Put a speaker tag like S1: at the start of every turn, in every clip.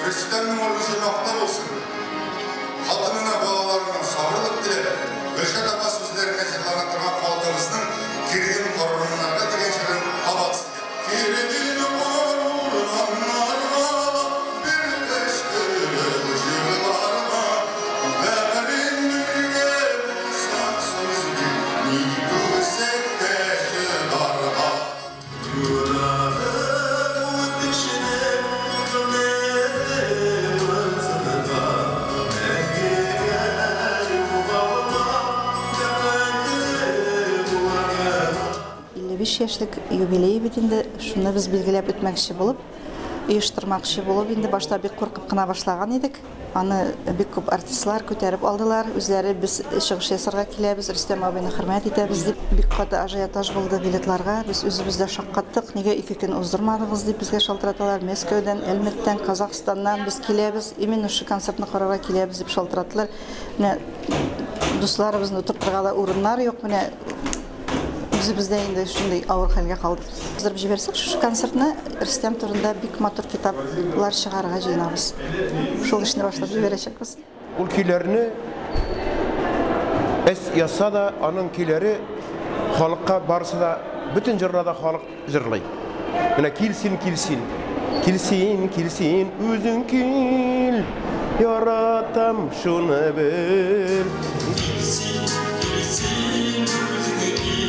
S1: Рөстәмнең урыны җомахта булсын. Хатынына, балаларына сабырлык теләп, Гөлшат апа сүзләренә җырлана торган халкыбызның Кердем карурманнарга дигән җырын кабат сезгә. Кердем карурманнарга, бер төштем җырларга, бәгърем бергә булса сүз бир, ни күрсәк тә чыдарга.
S2: 55 яшьлек юбилей бит инде, шуны без билгеләп үтмәкче булып, оештырмакчы булып, инде башта бик куркып кына башлаган идек. Аны бик күп артистлар күтәреп алдылар. Үзләре без чыгыш ясарга киләбез, Рөстәм абыйны хөрмәт итәбез дип. Бик каты ажиотаж булды билетларга. Без үзебез дә шаккаттык. Нигә ике көн уздырмадыгыз дип безгә шалтыраталар. Мәскәүдән, Әлмәттән, Казахстаннан без киләбез. Именно шушы концертны карарга киләбез дип шалтыраттылар. Менә дусларыбызны утыртырга да урыннар юк. Менә үзебез дә инде шундый авыр хәлгә калдык. Уздырып җибәрсәк, шушы концертны Рөстәм турында бик матур китаплар чыгарырга җыенабыз. Шул эшне башлап җибәрәчәкбез.
S3: Ул көйләрне эс язса да, аның көйләре халыкка барысы да, бөтен җырларда халык җырлый. Менә кил син, кил син. Кил син, кил син, үзең кил. Яратам шуны бел.
S4: Кил син, кил син, үзең кил.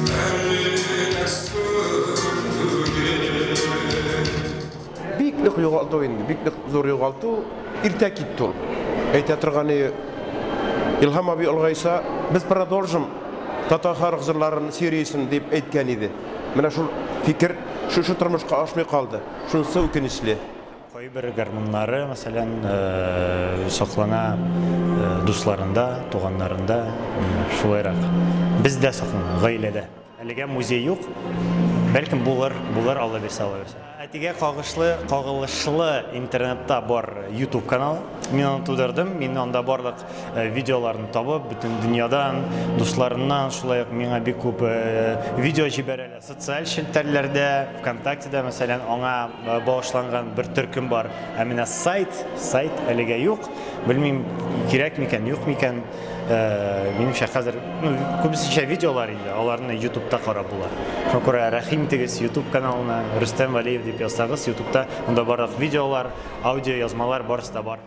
S4: Мәңгегә соң түгел.
S3: Бик нык югалту инде, бик нык зур югалту. Иртә китте ул. Әйтә торганы Илһам абый олыгайса, без продолжим татар халык җырларын сериясен дип әйткән иде. Менә шул фикер шушы тормышка ашмый калды. Шунысы үкенечле.
S5: Кайбер гармуннары, мәсәлән, саклана дусларында, туганнарында, шулайрак. Бездә саклана, гаиләдә. Әлегә музей юк. Бәлкем булыр, булыр, Алла бирсә, Алла бирсә. Әтигә кагышлы, кагылышлы интернетта бар YouTube каналы. Мин аны тудырдым. Мин анда барлык видеоларны табып, бөтен дөньядан, дусларымнан, шулай ук миңа бик күп видео җибәрәләр. Социаль челтәрләрдә, ВКонтактеда, мәсәлән, аңа багышланган бер төркем бар. Ә менә сайт, сайт әлегә юк. Белмим, кирәк микән, юк микән. Минемчә, хәзер, ну, күбесенчә видеолар инде, аларны YouTube'та карап була. Шуңа күрә рәхим итегез YouTube каналына, Рөстәм Вәлиев дип язсагыз, YouTube'та анда барлык видеолар, аудио язмалар барысы да бар.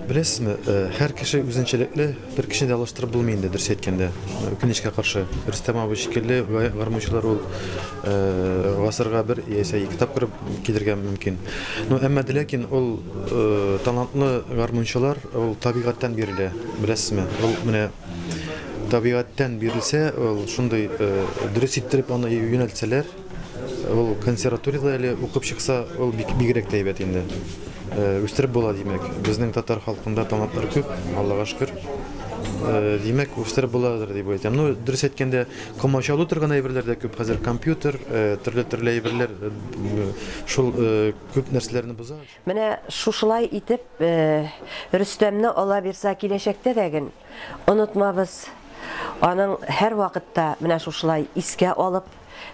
S6: Беләсезме, һәр кеше үзенчәлекле, бер кешене дә алыштырып булмый инде, дөрес әйткәндә. Үкенечкә каршы, Рөстәм абый шикелле гармунчылар ул гасырга бер яисә ике тапкыр килергә мөмкин. Ну, әмма дә ләкин ул талантлы гармунчылар ул табигатьтән бирелә, беләсезме? Ул менә табигатьтән бирелсә, ул шундый дөрес иттереп аны юнәлтсәләр, ул консерваториядә әле укып чыкса, ул бик бигрәк тә әйбәт инде. Үстереп була, димәк. Безнең татар халкында талантлар күп, Аллага шөкер. Димәк, үстереп буладыр дип әйтәм. Ну, дөрес әйткәндә, комачаулый торган әйберләр дә күп. Хәзер компьютер, төрле-төрле әйберләр шул күп нәрсәләрне боза.
S7: Менә шушылай итеп, Рөстәмне Алла бирса киләчәктә дә ген онытмабыз. Аның һәрвакытта менә шушылай искә алып,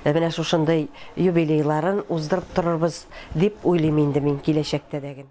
S7: менә шушындый юбилейларын уздырып торырбыз дип уйлыйм инде мин киләчәктә дә ген.